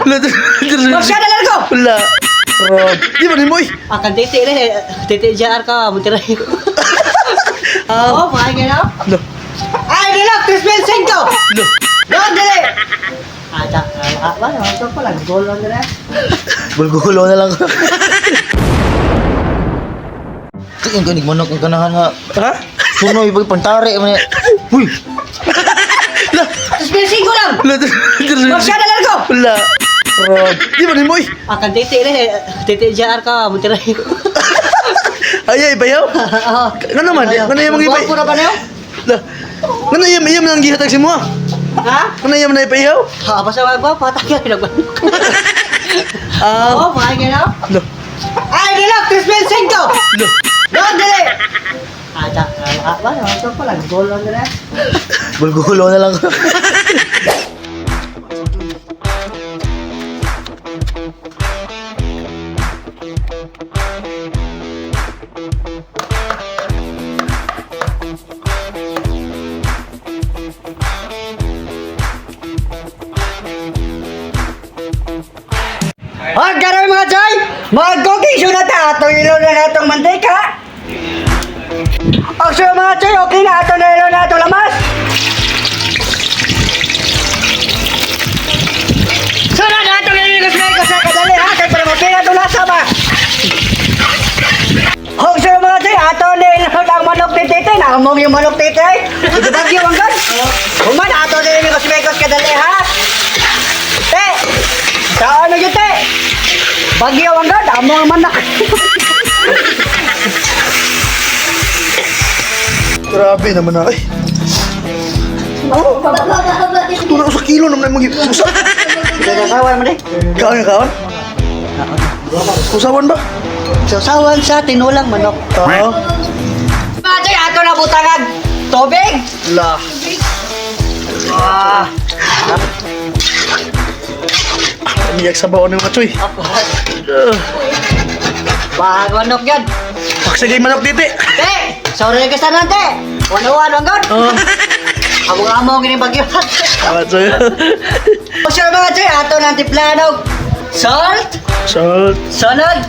Magsya na lang ko! Wala. Rob. Di ba ni mo eh? Ah, kan titi rin eh. Titi JR ka, Monterrey. Oo, oh, mga na. Lo. Ay, nilak! 3.5! Lo. Doon, dali! Ah, ta, ah, wala, wala ko lang. Golo na lang. Bulgulo na lang. Tingin ko manok ang kanahan nga. Ha? Sunoy pag pantare man. Uy, 3.5 lang! Wala. Magsya na lang ko! Wala. Rob. Di ba ni mo eh? Ah, kan titi rin eh. Titi JR ka, Monterrey. Ay, ay, bayaw? Oo. Nga naman, nga na yung mga iba. Gwapo na ba na yun? La. Nga na yung iyam nang gihatag si mo ah. Ha? Nga na iyam na ipayaw? Ha, basta mga gwapo, tagal nagbanok. Ah. Oo, mga na. Lo. Ay, nilak! 3.5! Lo. Doon, dali! Ah, ta, ah, wala, wala ko lang. Golo na lang. Bulgulo na lang. Hoy, karon mga choy! Mag-cooking show na ta! Atong ilo na natong mantika! O so mga choy, okay na! Ato na ilo na atong lamas! Sunod na atong ilo sa kadali ha! Kay para mapila itong lasa ba? Hog so mga choy, ato na ilo ang manok ni titi! Naamong yung manok titi! Ito bagyo ang gan! Human, ato na ilo kadali ha! Te! Saan na yun, te? Bagyo ang gad, amo ang manak. Grabe naman na eh. Oh. Ito na sa kilo naman mag usa. Sasawan mo di. Kaon kaon? Usawan ba? Sasawan sa tinulang manok. Oo. Patoy, ato na butangan. Tubig. La. Ah. Umiyak sa baon ng mga choy. Bago manok yan. Paksagay manok titi. Te, sorry ka sa nante. Wala ang gad. Oo. Among-among gini bagyo. Tama choy. O sure mga choy, ato na tiplanog. Salt. Salt. Sunod.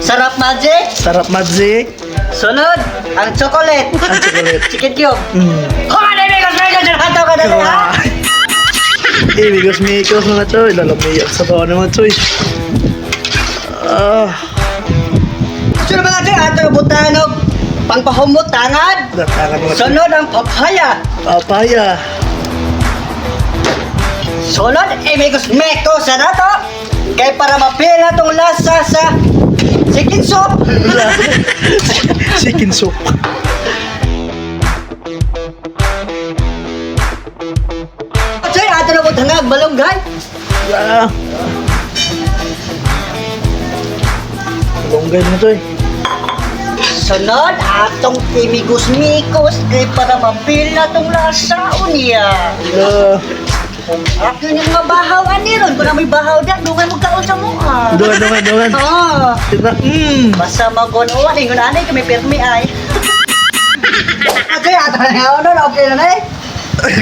Sarap magic. Sarap magic. Sunod. Ang chocolate. Ang chocolate. Chicken cube. Kumain, amigos, amigos, ato ka na ha. Eh, migos mikos mga choy. Lalamiyak sa baon ng mga choy. Ah. Sure mga choy, ato butanog. Pangpahumot tangad. Datangan mga choy. Sunod ang papaya. Papaya. Sunod, amigos meko sa nato. Kay para mapila tong lasa sa chicken soup. La. Chicken soup. Choy, ato na butangag malunggay. La. Longgay mga choy. Sunod, atong imigos mikos kay para mapila tong lasa unya. La. Akin yung mga bahaw ani ron. Kung na may bahaw dyan, dungay mo kaon sa mukha. Dungan, dungan, dungan. Ah. Kita. Basta magunuan, ingon anay kami pirmi ay. Okay, ato na nga nun, okay na na eh.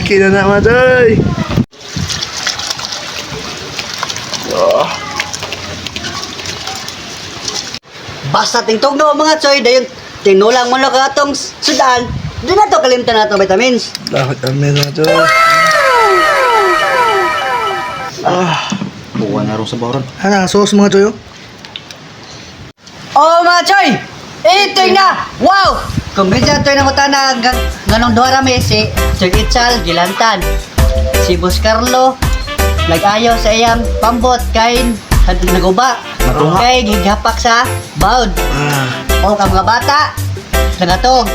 Okay na na mga choy. Ah. Basta tingtugno mga choy, dayon tinulang mo lang atong sudan, di na to kalimtan na atong vitamins. Dapat kami mga choy. Ah. Buwan na ro sa baron. Hana, sauce mga choy. Oh. Oh mga choy, ito na! Wow! Kung minsan ito na mutana, ganong duha rami si Sir Itzal, Gilantan. Si Bus Carlo, nag-ayaw sa iyang pambot kay naguba. Natunga. Kay gigapak sa baod. Ah. O ka mga bata, nagatog.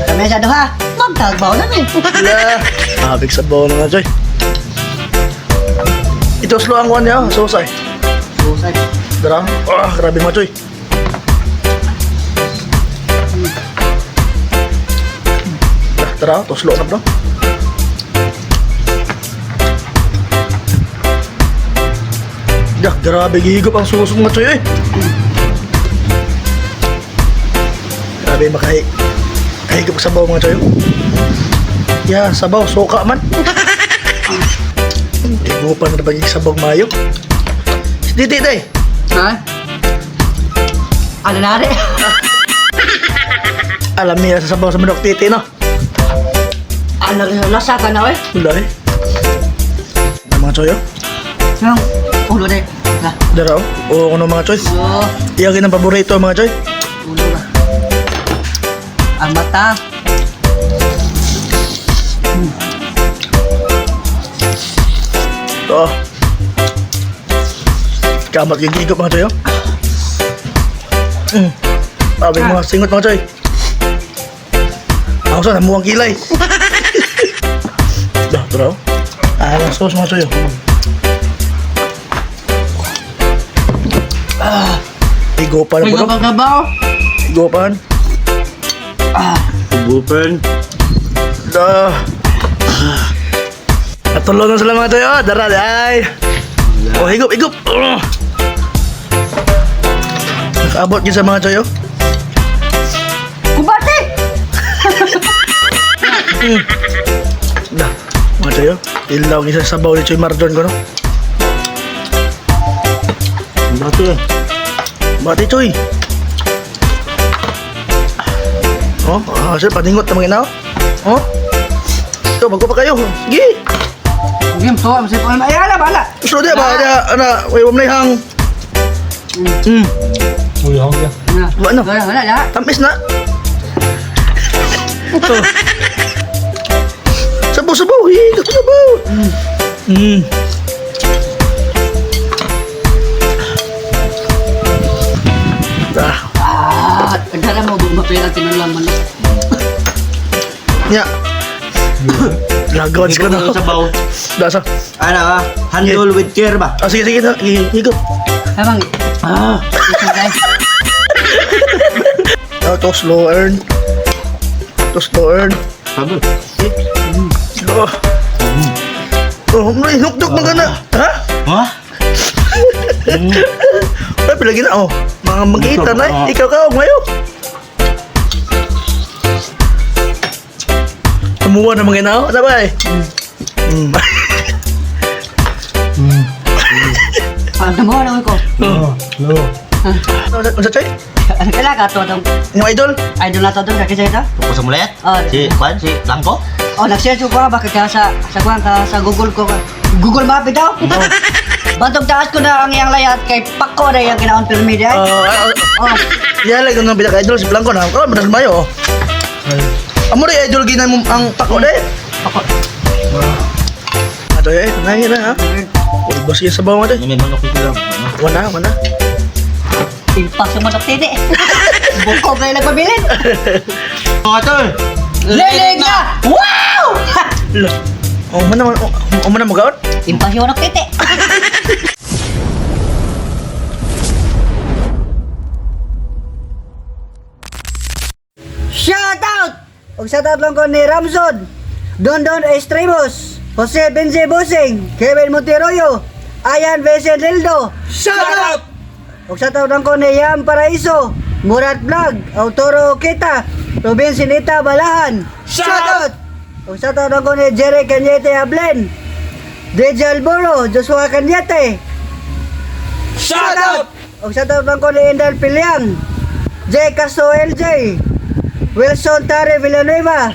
Kami sa duha, magtagbaw na mi. La. Abig sa baon mga choy. Ito slow ang kuan niya, sauce ay. Susay. Dara. Ah, grabe mga choy. Tara, toslo na bro. Yak, grabe gihigop ang suso mga choy eh. Grabe makahi. Kahigop sa sabaw mga choy. Ya, sabaw, suka man. Higupan na ba sabog mayo? Diti, day. Ha? Ano na rin? Alam niya sa sabaw sa manok titi, no? Ano rin? Lasa ka na eh. Wala eh. Ang mga choy, oh. Yung ulo na eh. Na. Dara, oh. Oo, kuno mga choy. Oh, Iyagin ang paborito, mga choy. ulo na. Ang mata. Ito. Kamat yung gigop, mga choy, oh. Sabi mga singot, mga choy. Ako sa namuwang kilay. Dah, tara, oh. Ah, ang sauce, mga choy, oh. Ah, higupan na po, no? Gabaw. Higupan. Higupan. Dah. Natulog na sila mga choy, oh. Dara, ay. Oh, higup, higup. Oh. Nakaabot yun sa mga choy, oh. Kubate! Dah, mga choy, oh. Ilaw isa sabaw ni Choy Mardon ko, no? Bato eh. Bati, Choy. Oh, ah, sir, paningot na mga inaw. Oh. Ito, bago pa kayo. Sige. Game to, ang sipon. Ay, ala, bala. So, di ba? Di, ana, may wamlay hang. Wala na. Wala, wala, wala. Tamis na. Ito. Sabaw, sabaw. Higop, sabaw. Ah, Ah, dara mo bumapil ang tinulang manok. nya. Lagod ka na. Sabaw. Dasa. Ano ah? Handle with care ba? Ah, sige, sige. Higop. Habang, Ah. ito guys. Ah, to slow earn. To slow earn. Sabi. Oh. Oh, may hinukdok man ka na. Ha? Ha? Ay, pilagi na, oh. Mga magkita na, eh. Ikaw ka, oh, ngayon. Tumuha na mga inao. Ano ba, eh? Ano mo, ano ko? Ano sa Choy? Ano kailangan ka to dong? Yung idol? Idol na to dong, kakisa ito? Ako sa mulayat? Ah. Si Kwan, si Langko? Oh, nag-search ko bakit ka sa kuan ka sa Google ko. Google Map ito. Bantog taas ko na ang iyang layat kay Pako na iyang kinaon pyramid ay. Ah, ah, Oh, yeah, like, nung pinaka-idol si Blanco na. Karon, manas mayo, oh. Amo rin idol ginay mo ang pako de. Pako. Ato eh, nay na ha. Uy, boss yung sabaw nga de. May manok ito lang. Wala, wala. Impak sa manok titi. Buko kayo nagpabilin. Mga tol! Lilig na! Wow! Lah. Oh, man naman, oh, oh, man magaot. Impak yung manok titi. Shout out! Og shout out lang ko ni Ramson, Dondon Estremos, Jose Benze Bosing, Kevin Monteroyo, Ayan Vincent Lildo. Shout out! Og shout out lang ko ni Yam Paraiso, Murat Vlog, Autoro Kita, Ruben Sinita Balahan. Shout out! Og shout out lang ko ni Jerry Cañete Ablen, DJ Alboro, Joshua Cañete. Shout out! Og shout out lang ko ni Endal Piliang, J. Castro LJ, Wilson Tare Villanueva,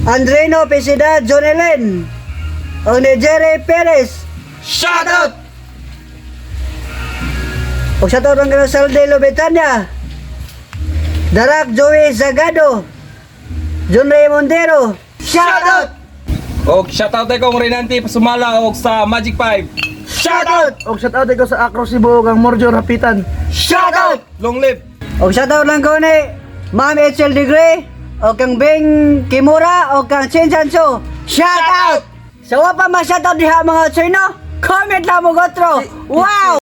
Andreno Pesida John Ellen, o ni Jerry Perez. Shout out! Og shout out lang kay Salde Lobetania, Darak Joey Zagado, John Ray Montero. Shout out! Og shoutout kong Renante Pasumala og sa Magic 5. Shout out! Og shout out ko sa Acro Cebu ang Morjo Rapitan. Shout out! Long live. Og shout out lang ko ni Ma'am Echel Degree, o kang Bing Kimura, o kang Chin Sanso. Shout out! Sa wa pa ma-shout out diha mga chino, comment lang mo gotro. Wow!